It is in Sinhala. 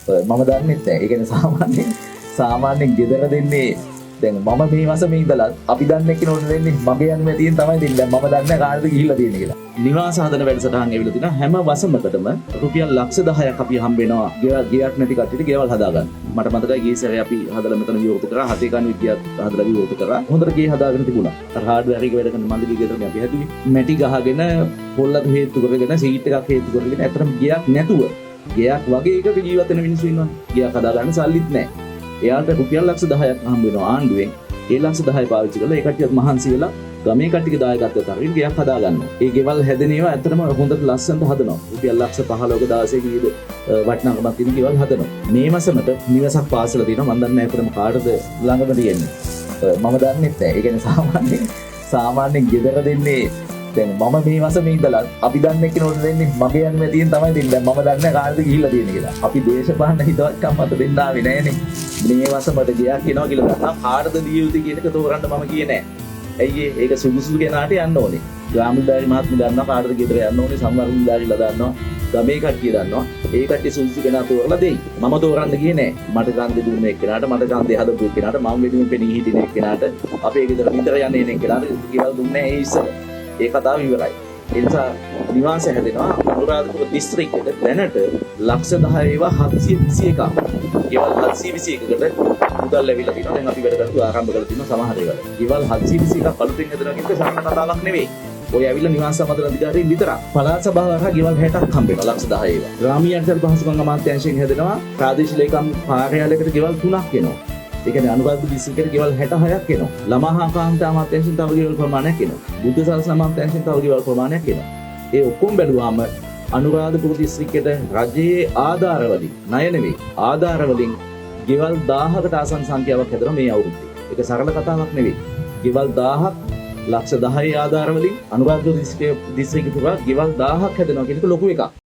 මම දන්නෙත් නෑ. ඒ කියන්නේ සාමාන්‍යයෙන් ගෙදර දෙන්නේ දැන් මම මේ වසමේ ඉඳලා අපි දන්නේ කෙනෙකුට දෙන්නේ මගේ අනුමැතියෙන් තියෙන තමයි දෙන්නේ. දැන් මම දන්නේ කාටද ගිහිල්ලා තියෙන්නේ කියලා. නිවාස හදන වැඩසටහන් ඇවිල්ලා තිනවා. හැම වසමකටම රුපියල් ලක්ෂ 10ක් අපි හම්බ වෙනවා. ගෙවල් ගෙයක් නැති කට්ටියට ගෙවල් හදාගන්න. මට මතකයි ගිය සැරේ අපි හදලා මෙතන විවෘත කරා. හතේ කණු විද්‍යාත් හදලා විවෘත කරා. හොඳට ගේ හදාගෙන තිබුණා. අර හાર્ඩ්වෙයාර් එක වැඩ කරන මන්දිරය ගෙදරනේ අපි හැදුවේ. මැටි ගහගෙන පොල්ලක හේතු කරගෙන සීට් එකක් හේතු කරගෙන ඇත්තටම ගෙයක් නැතුව ගෙයක් වගේ එකක ජීවත් වෙන මිනිස්සු ඉන්නවනේ. ගෙයක් හදාගන්න සල්ලිත් නැහැ. එයාට රුපියල් ලක්ෂ 10ක් හම්බ වෙනවා ආණ්ඩුවෙන්. ඒ ලක්ෂ 10 පාවිච්චි කරලා ඒ කට්ටියත් මහන්සි වෙලා ගමේ කට්ටියගේ දායකත්වයට අරගෙන ගෙයක් හදා ගන්නවා. ඒ ගෙවල් හැදෙන ඒවා ඇත්තටම හොඳට ලස්සනට හදනවා. රුපියල් ලක්ෂ 15ක 16ක විතර වටිනාකමක් තියෙන ගෙවල් හදනවා. මේ මාසෙමට නිවසක් පාස් වෙලා තියෙනවා. මම දන්නේ නැහැ ඇත්තටම කාටද ළඟම තියෙන්නේ. මම දන්නෙත් නෑ. ඒ කියන්නේ සාමාන්‍යයෙන් ගෙදර දෙන්නේ දැන් මම මේ වසමේ ඉඳලා අපි දන්නේ කෙනෙකුට දෙන්නේ මගේ අනුමැතියෙන් තමයි දෙන්නේ. දැන් මම දන්නේ කාටද ගිහිල්ලා තියෙන්නේ කියලා. අපි දේශපාලන හිතවත්කම් මත දෙන්න ආවේ නෑනේ. මේ වසමට ගෙයක් එනවා කියලා දන්නා කාටද දිය යුතුයි කියන එක තෝරන්න මම කියේ නෑ. ඇයි ඒ? ඒක සුදුසු කෙනාට යන්න ඕනේ. ග්‍රාම නිලධාරි මහත්මයා දන්නවා කාටද ගෙදර යන්න ඕනේ, සංවර්ධන නිලධාරිලා දන්නවා, ගමේ කට්ටිය දන්නවා. ඒ කට්ටිය සුදුසු කෙනා තෝරලා දෙයි. මම තෝරන්න ගියේ නෑ. මට ඡන්දෙ දුන්න එක්කෙනාට, මට ඡන්දෙ හදපු එක්කෙනාට, මම වෙනුවෙන් පෙනී හිටින එක්කෙනාට, අපේ ගෙදර නිතර යන්නේ එන එක්කෙනාට ගෙවල් දුන්නේ නෑ ඒ ඉස්සර. ඒ කතාව ඉවරයි. ඒ නිසා නිවාස හැදෙනවා අනුරාධපුර දිස්ත්‍රික්කෙට දැනට ලක්ෂ 10 ඒවා 721ක්. ගෙවල් 721කට මුදල් ලැබිලා තියෙනවා. දැන් අපි වැඩ කටයුතු ආරම්භ කරලා තියෙනවා සමහර ඒවල. ගෙවල් 721ක් අලුතෙන් හදනවා කියන එක සරල කතාවක් නෙවෙයි. ඔය ඇවිල්ලා නිවාස සමදන අධිකාරීන් විතරක්. පළාත් සභාව හරහා ගෙවල් 60ක් හම්බ වෙනවා ලක්ෂ 10 ඒවා. ග්‍රාමීය අන්තර්ජාල පහසුකම් අමාත්‍යාංශයෙන් හැදෙනවා ප්‍රාදේශීය ලේකම් කාර්යාලයකට ගෙවල් 3ක් එනවා. ඒ කියන්නේ අනුරාධපුර දිස්ත්‍රික්කයට ගෙවල් 66ක් එනවා. ළමා හා කාන්තා අමාත්‍යාංශයෙන් තව ගෙවල් ප්‍රමාණයක් එනවා. බුද්ධ ශාසන අමාත්‍යාංශයෙන් තව ගෙවල් ප්‍රමාණයක් එනවා. ඒ ඔක්කොම බැලුවාම අනුරාධපුර දිස්ත්‍රික්කයට රජයේ ආධාර වලින්, ණය නෙවෙයි, ආධාර වලින් ගෙවල් 1000කට ආසන්න සංඛ්‍යාවක් හැදෙනවා මේ අවුරුද්දේ. ඒක සරල කතාවක් නෙවෙයි. ගෙවල් 1000ක් ලක්ෂ 10 ආධාර වලින් අනුරාධපුර දිස්ත්‍රික්කය පුරා ගෙවල් 1000ක් හැදෙනවා කියන එක ලොකු එකක්.